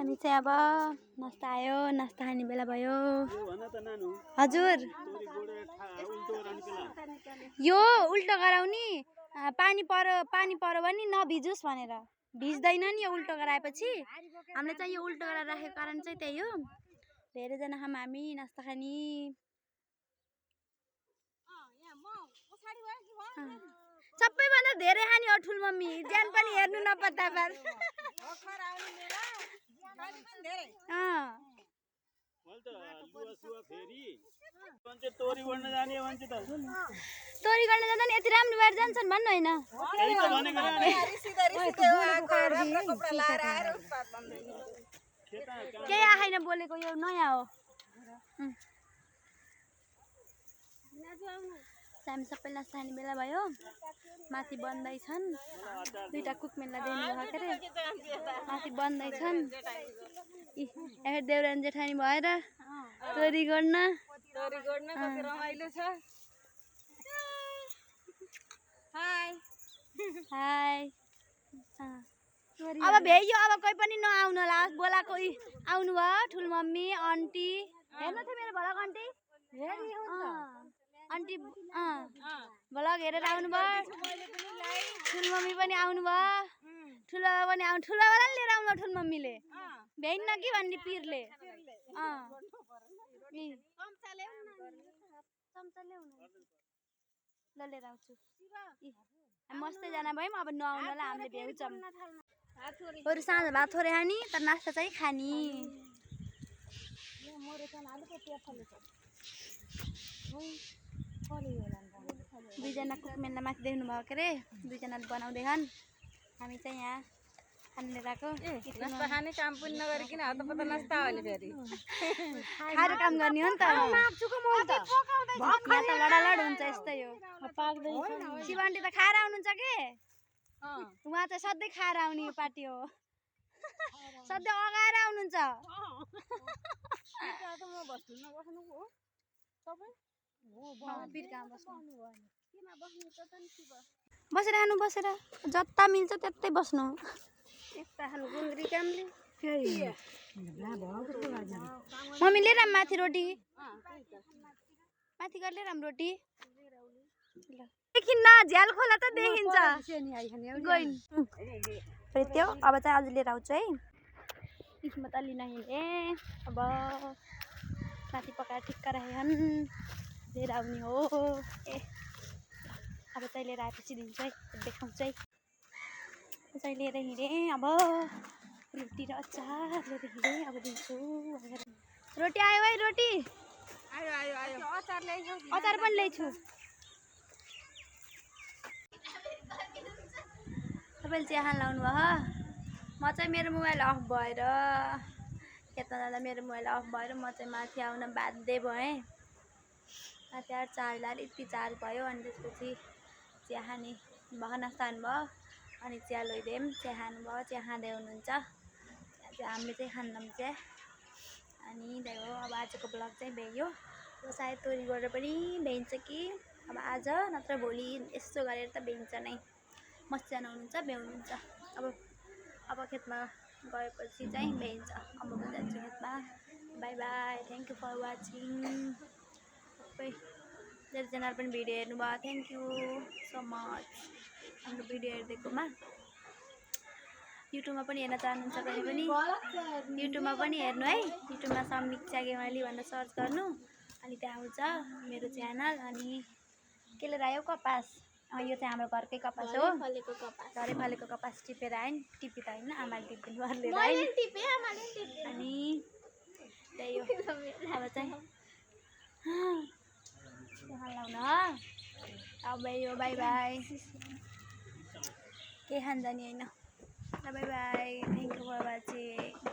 हामी चाहिँ अब नास्ता आयो, नास्ता खाने बेला भयो। हजुर यो उल्टो गराउने पानी परो पनि नभिजोस् भनेर। भिज्दैन नि यो उल्टो गराएपछि। हामीले चाहिँ यो उल्टो गराएर राखेको कारण चाहिँ त्यही हो। धेरैजना खाम हामी नास्ता खाने। सबैभन्दा धेरै खाने हो ठुल मम्मी। ज्यान पनि हेर्नु नपर्दा बार। तोरी गर्न जाँदा नि यति राम्रो भएर जान्छन् भन्नु होइन। केही आएन बोलेको, यो नयाँ हो। हामी सबै नास्ता खाने बेला भयो। माथि बन्दैछन्, दुईटा कुकमेनलाई दिनु भएको रे। माथि बन्दैछन्। यहाँ देउरानी जेठानी भएर तोरी गर्न कति रमाइलो छ। हाय हाय। अब भ्याइयो, अब कोही पनि नआउनु होला। बोला कोही आउनु भयो, ठुल मम्मी आन्टी हेर्नु थियो मेरो भलक आन्टी। आन्टी भलक हेरेर आउनु भयो। ठुल मम्मी पनि आउनु भयो। ठुलो बाबा पनि आउनु। ठुलो बाबालाई लिएर आउनु ठुल मम्मीले। भ्याइन्न कि भन्ने पिरले। ल लिएर आउँछु। मस्तै जाना भयौँ। अब नआउनु होला, हामीले भ्याउँछौँ। अरू साँझ भात थोरै खाने, तर नास्ता चाहिँ खाने। दुईजना कुकमेनलाई माथि देख्नु भएको के अरे। दुईजनाले बनाउँदै छन्। हामी चाहिँ यहाँ खाने गएको। नास्ता खाने काम पनि नगरिकन हातपत्ता नास्ता हो नि फेरि। खाएर काम गर्ने हो नि त। यहाँ त लडालड हुन्छ, यस्तै हो। शिव आन्टी त खाएर आउनुहुन्छ के। उहाँ चाहिँ सधैँ खाएर आउने यो पार्टी हो। सधैँ अगाएर आउनुहुन्छ। बसेर खानु, बसेर जता मिल्छ त्यतै बस्नु। मम्मी लिएर माथि रोटी, माथि गरेर लिएर रोटी देखिन्न। झ्याल खोला त देखिन्छ। त्यो अब चाहिँ आज लिएर आउँछु है। किस्मत अलि नहिले अब माथि पकाएर ठिक्क राखेछन्, लिएर आउने हो। अब चाहिँ लिएर आएपछि दिन्छु है, देखाउँछु है। चाहिँ लिएर हिँडेँ। अब रोटी र अचार लिएर हिँडेँ। अब दिन्छु। रोटी आयो है, रोटी आयो आयो आयो। अचार पनि ल्याइछु। तपाईँले चिया खान लाउनु भयो। म चाहिँ मेरो मोबाइल अफ भएर, खेतमा जाँदा मेरो मोबाइल अफ भएर म चाहिँ माथि आउन बाध्य भएँ। माथि आएर चार्ज लाएर यति चार्ज भयो। अनि त्यसपछि चिया खाने भयो, नास्ता खानुभयो। अनि चिया लैदिउँ। चिया खानुभयो, चिया खाँदै हुनुहुन्छ। हामीले चाहिँ खान्नौँ चिया। अनि त्यही हो। अब आजको ब्लग चाहिँ भ्याइयो। अब सायद तोरी गरेर पनि भ्याइन्छ कि अब आज नत्र भोलि यसो गरेर त भ्याइन्छ नै। मसिजना हुनुहुन्छ, भ्याउनुहुन्छ। अब खेतमा गएपछि चाहिँ भ्याइन्छ। अब म जान्छु खेतमा। Bye bye. Thank you for watching. सबै धेरैजनाले पनि भिडियो हेर्नुभयो, थ्याङ्क यू सो मच। हाम्रो भिडियो हेरिदिएकोमा। युट्युबमा पनि हेर्न चाहनुहुन्छ भने पनि युट्युबमा पनि हेर्नु है। युट्युबमा समीक्षा गेवाली भनेर सर्च गर्नु, अनि त्यहाँ आउँछ मेरो च्यानल। अनि के लिएर आयो, कपास। यो चाहिँ हाम्रो घरकै कपास हो। घरै फलेको कपास टिपेर आयो नि। टिपी त होइन, आमाले टिप्दिनु भयो लिएर आयो। अनि त्यही हो। अब चाहिँ लाउन अब यो बाई बाई। के खान जाने होइन। Bye bye. Thank you for watching.